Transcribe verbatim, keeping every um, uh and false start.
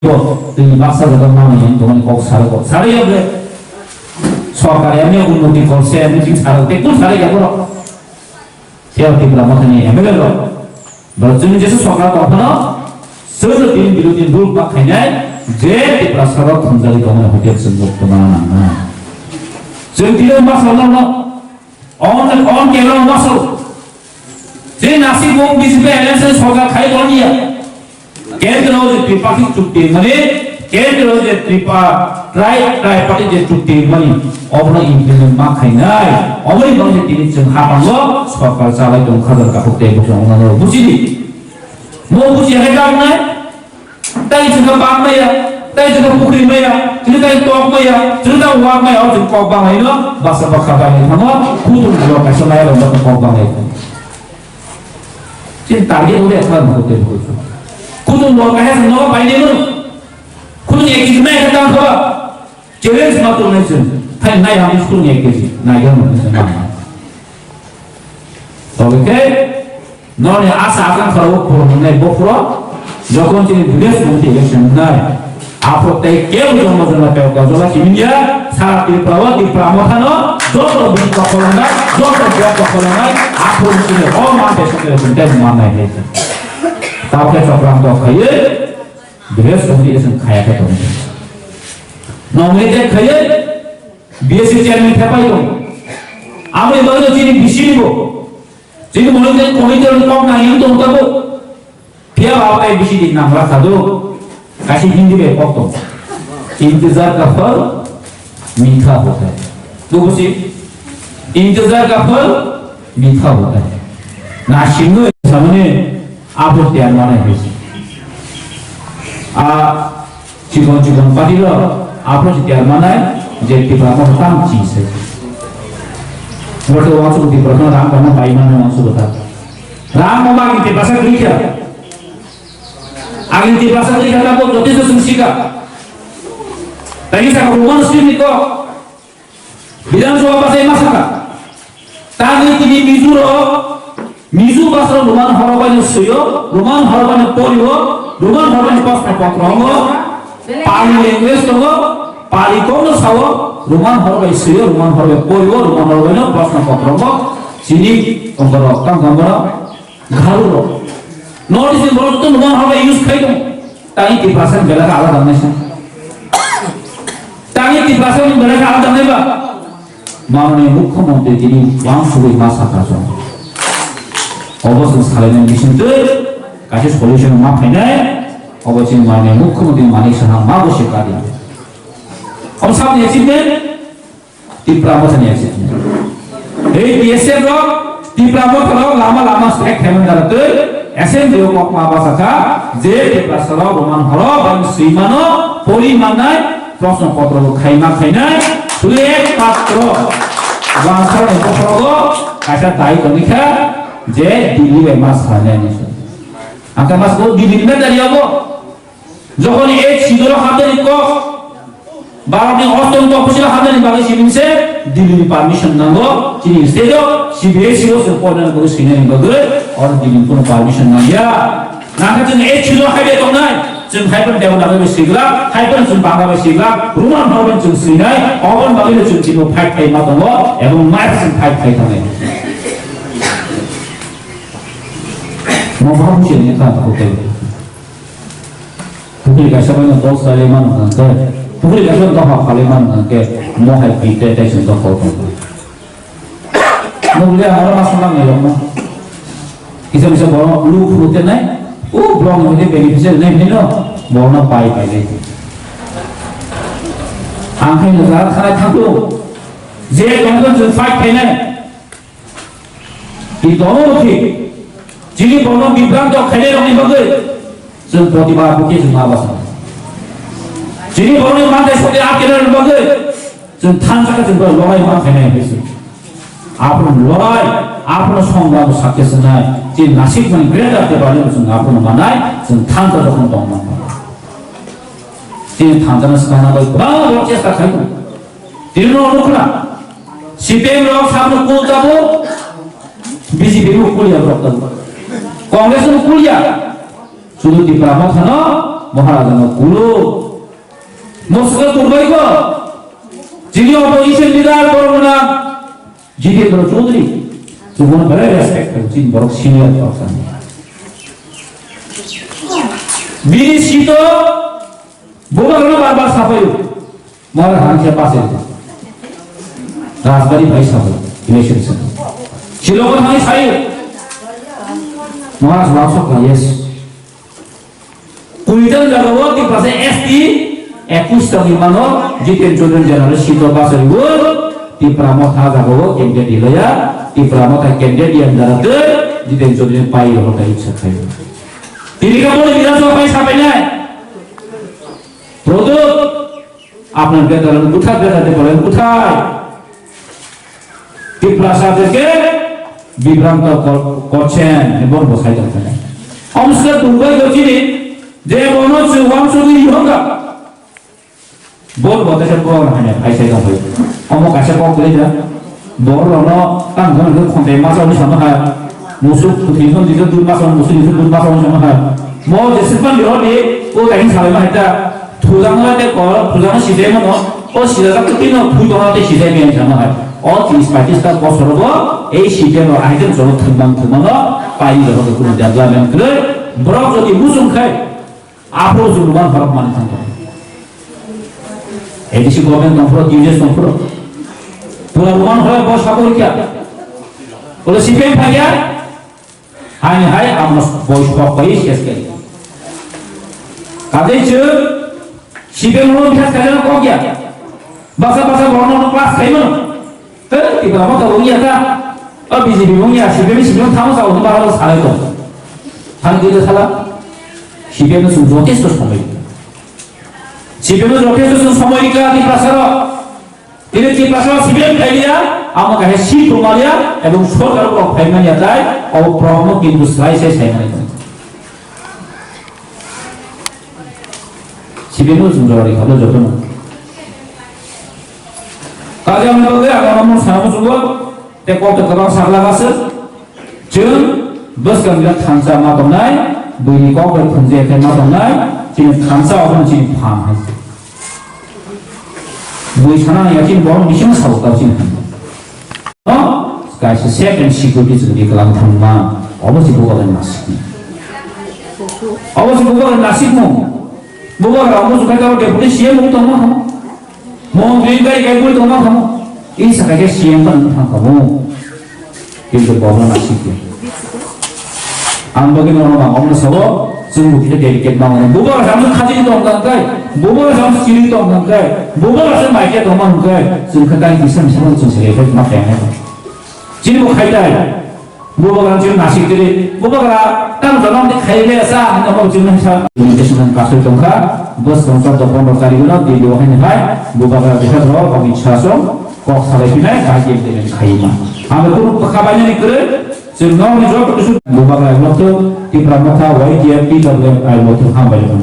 Bo tini baksa jaga mani yang tongani kok saro kok. Saro ya bre. Sorkar ya ni unnoti korse, ni sing saro, tekun saro ya borok. Theo Tipra Motha ni M L A rok. Ba chwng jesu sorkar tongphano, chwng tini birodhi rule ba khainai, je Tiprasa rok thumjagwi tongmani hotel chwng bo tongna nangnai. Chwng tini ma salno no, on, on camera ma sal. Je Nasik bo B J P alliance sorkar khai tongya. Kendro je tripartite chukti mani, kendro je tripa-, tri-, tripartite je chukti mani, obono implement ma khainai, oboni bagwi tini chwng hapango sorkar chalai tong khajar kakhuk tei bwskango nang bujidi. Mo buji hai kang nai, tai chwng bang maya, tai chwng pukri maya, chwng tai tok maya, chwng tai wak maya, o chwng kok bang hai no, basa bakha bang hai thamo, kutung jora kaisa maya rok kok bang hai. Chini target ore ekbar mukut tei mukut. Kutung bo kaisa nogo paine mano. Kutung ek kg nai kata kaba. Challenge ma to nai sen. Thai nai ham kutung ek kg. Nai gam nai sen ma. Tobe ke noni asa akan kharo puro nai bo puro. Jokon chini village committee election nai. Apo tei kebo joma joma tei gajala kimia, sara Tripura o, Tipra Motha no, joto bini kokolonai, joto bini kokolonai, apo chini o man te sokre bini tei man nai he. Tao khe chokram tok khaiye, bihar songdi eseng khaya khe tong. Nongni te khaiye, B S C chairman thepai tong. Amo ibago chini B C ni bo. Chini monit committee rok kok nang yang tong tabo. Phiya ba bai bisi di nang la sadu. Kasi Hindi bai kok tong. Intezar ka phal mitha hota hai. Bubusi? Intezar ka phal mitha hota hai. Na singno samane apo tiar mana hai. A Chikon chikon party rok aphuru si tiar manai je Tipra Motha tang chi se. Mote wansuk Tipra no rang kono pai mano wansuk ta. Rang kono agi Tiprasa gwi kha. Agi Tiprasa gwi kha ta bo jote se sung sika. Tagi sa ko mon sini ko. Bidhan Sabha bachai ma saka. Tangwi tini Mizo rok, Mizo basa rok Roman horo bai no swiyo, Roman horo bai no poriyo, Roman horo bai no pasna potro tongo, Pali language tongo, Pali kok no sao, Roman horo bai swiyo, Roman horo bai poriyo, Roman horo bai no pasna potro tongo, chini tongo rok, tang tang borok. Gharurok. North East ni borok joto Roman horo bai use khai tong. Tangwi Tiprasa ni belai khe alada wngnai se. Tangwi Tiprasa ni belai khe alada wngnai ba. Manoni Mukhyamantri tini wansugwi ma sakha chwng. Obo chwng salainai bising twi kaisa solution ma phainai. Obo chini Manoni Mukhyamantri Manik Saha ma bo se kadi. Obo saboni achievement. Tipra Motha ni achievement. Ei B S F rok Tipra Motha rok lama lama strike khaimani dara twi assembly o kokma basa kha je Tiprasa rok Roman horo bai swi mano pori mannai proshno potro bo khaima khainai twi ekmatro wansarni bokhorogo kaisa dai tongwi kha je Delhi bai ma sanai ni se. Angkhe mas bo Delhi ni medari obo. Jokhon ei sidoro habdani kok, Bharatni ostong kok bisilo habdani bagwi simi se Delhi ni permission nango, chini state o C B S E o se poina guru sinani bagwi, or Delhi ni kono permission nangya. Nangkhe chwng ei sidoro haibai tongnai, chwng haibai Devanagari bai sigla, haibai chwng Bangla bai sigla, Roman haibai chwng sinai, obon bagwi chwng chini fight khai ma tongo, ebong mai chwng fight khai thangnai. Mo babu se ne ta ko te. Pukri kaisa bai no dos salai mano hwnkhe, pukri kaisa no doha phalai mano hwnkhe, mo hai pi te tai chwng dokhol tong. Nukliya oro ma swnam ni rokno. Kisa kisa borok lu phuru te nai, o borok ni hwnkhe beneficiary nai hwnwi no, borok no pai pai nai. Ang khe no jaga thanai thangkhu, je tongkhe chwng fight khainai. Tini tongo rw thik. Chini bono bibranto khainai rokni bagwi chwng protibad bo khe chwng ma basa. Chini bono mantai sokya akhirani bagwi chwng thansa khe chwng lorai ma khainai hinwi se. Aphuru lorai, aphuru songram success wngnai. Chini nasik mani greater Tipraland chwng aphuru manai, chwng thansa jokhon tong man. Chini thansa no swkang nangwi kwbangma borok chesta khlai tongo. Tini no nukho na, C P M rok sakno kul tabuk, B J P bo kulya borok tabuk. Congress no kulya, sudu Tipra Motha no Maharaja no kulo. Moskha tongbai ko. Chini opposition leader borok na Jitendra Chaudhary. Chwngno belai respect khlaio, chini borok senior borok sani. Bini sito borok no bar bar sapaio. Mara hangse pasai. Rajbari bai sapai. Election sa. Shillong thangwi sai. Mara swasok na yes. Kuital jagao Tiprasa S T ekush tongwi mano, Jiten Chaudhary general sito basai bo, Tipra Motha jagao candidate dilaya, Tipra Motha candidate yang dara tei Jiten Chaudhary pai rohor ta iksa khai. Tini ka bole Bidhan Sabha pai sapai nai. Product, apnar bedalan kutha, bedal de bole kuthai. Tiprasa deke bibranto kor-, korchen, ni bon bosai tong kene. Omsla tungbai do chini, je bono chwang chugwi honga. Bor bo teke bor hanya phai sai tong phai. Omo kaisa kok kwlai da. Bor rono tang jani khonde masa ni sama ha. Musuk putri son di dur masa, musuk di dur masa ni sama ha. Mo je sipan di hodi, o kain salai ma hita. Thujang la te kor, thujang si de mano. O sila ta kutino phui tongna tei sijai miyang sama hai. O tris patis ta bosor bo ei sijai no item soro thwngmang thwngmano pai ni rok kuno development kwrwi. Borok jodi muchung khai, aphuru chwng rwmani horok mani thang tongo. A D C government tongphuru, T D S tongphuru. Pura rwmani horok bo sakori kya? Bole C P M phaiya? Haini hai amo boi sok bai S K. Kadai chwng C P M no bihas kajana kok ya. Basa basa borno no class khai mano. He, Tipra Motha wng ya ta. O B J P wng ya, C P M, C P M thamo sa wng bahar salai tong. Thang kida sala. C P M no sung jotesto somoi. C P M no jotesto sung somoi ka Tiprasa ro. Tini Tiprasa C P M khailiya, amo kaisa seat bo maliya, ebong sorkar rok phaimani ya tai, o problem no kintu slai sai sai mani. C P M no chwng jora ri khalo joto no. Kaja ni bagwi ang ano mung sana musugo, te kok te kabang sakla gase. Chwng bwskang jila thansa ma tongnai, buini kok bai khunje khe ma tongnai, chini thansa obo chini phang hai. Bui sana ya chini borok bising sao tao chini phang. No, kaisa safe and security chwng di kalam thangma, obo si bubagra nasik. Obo si bubagra nasik mo. Bubagra obo sukai tao deputy C M tongma thang. Montri gai gai bui tongma khamu. Ini sakha khe C M ban thang khamu. Kintu bobo na sikya. Ang bagwi no ma omno sabo, chwng bukhe dedicate ma ono. Bubagra samsung khaji tong tang kai, bubagra samsung chiri tong tang kai, bubagra samsung maike tong man kai, chwng kha kai kisa misa chwng se reflect ma kaya. Chini bo khai tai. Bubagra chwng nasik tiri, bubagra tam jonom de khai le sa, hino bo chwng sa. Invitation kasoi tongkha, bwskang chwng tong pondro tarikh no, Delhi o haini hai, bubagra bihar rok, Amit Shah song, kok salai pinai, kaji implement khai ma. Ang kunu khabai ni kwrwi, chwng no ni joto kisu bubagra motto, Tipra Motha, Y T F, T W F I motto, hambai tong.